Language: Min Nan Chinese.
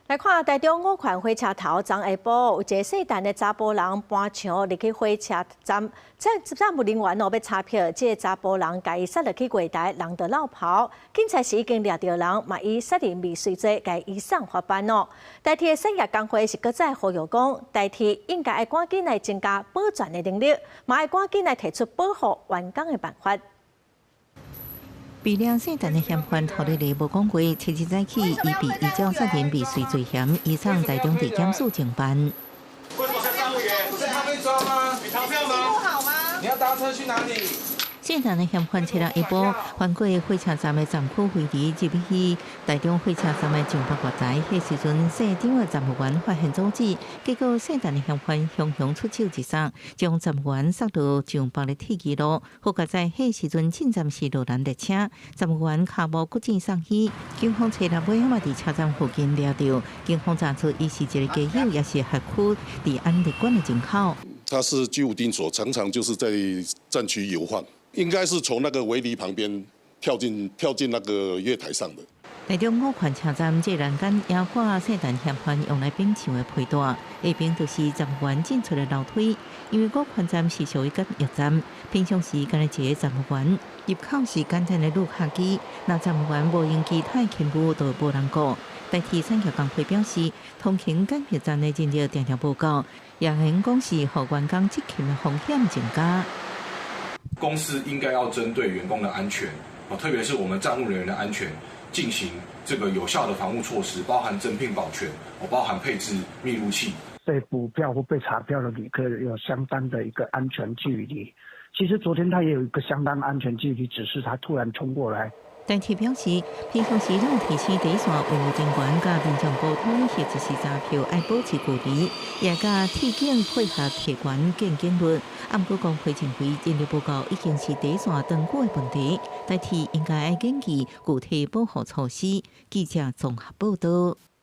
來看台中五權火車頭，昨下晡有一个細漢的查埔人攀牆入去火車站，站站務人員哦欲查票，這个查埔人共伊殺落去月台，人就落跑。警察是已經掠著人，嘛以殺人未遂罪共移送法辦哦。台鐵產業工會是閣再呼籲講，台鐵應該愛趕緊來增加保全的能力，嘛愛趕緊來提出保護員工的辦法。被掠細漢的嫌犯逃離無講話，七日早起，伊被依照殺人未遂罪嫌移送台中地檢署偵辦。為什麼站務員？是他被抓嗎？你逃票嗎？好嗎？你要搭車去哪裡？細漢的嫌犯七日下晡，翻過火車站的站區圍籬入去台中火車站的上北月台，彼時陣現場的站務員發現阻止，結果細漢的嫌犯雄雄出手一殺，將站務員殺落上北的鐵支路。好佳哉彼時陣進站是落難列車，站務員跤步骨折送醫，警方初六尾嘛佇車站附近掠著，警方查出伊是一個街友，也是轄區治安列管的人口。他是居無定所，常常就是在站區遊晃。應該是從那個圍籬旁邊跳進那個月台上的。台中五權車站這欄杆也掛細漢嫌犯用來綁牆的皮帶，下邊就是站務員進出的樓梯。因為五權站是屬於檢疫站，平常時干焦一个站務員，入口是簡單的錄卡機，若站務員無用其他的勤務，就無人顧。台鐵產業工會表示，通勤檢疫站的人力定定無夠，也顯講是予員工執勤的風險增加。公司應該要針對員工的安全，特別是我們站務人員的安全，進行這個有效的防護措施，包含增聘保全，包含配置密錄器。被補票或被查票的旅客有相當的一個安全距離。其實昨天他也有一個相當安全距離，只是他突然衝過來。台鐵表示，平常時攏提醒第一線維護人員佮民眾溝通，或者是查票愛保持距離，也佮鐵警配合提懸見警率。啊，毋過工會認為人力無夠已經是第一線長久的問題，台鐵應該愛研究具體保護措施。記者綜合報道。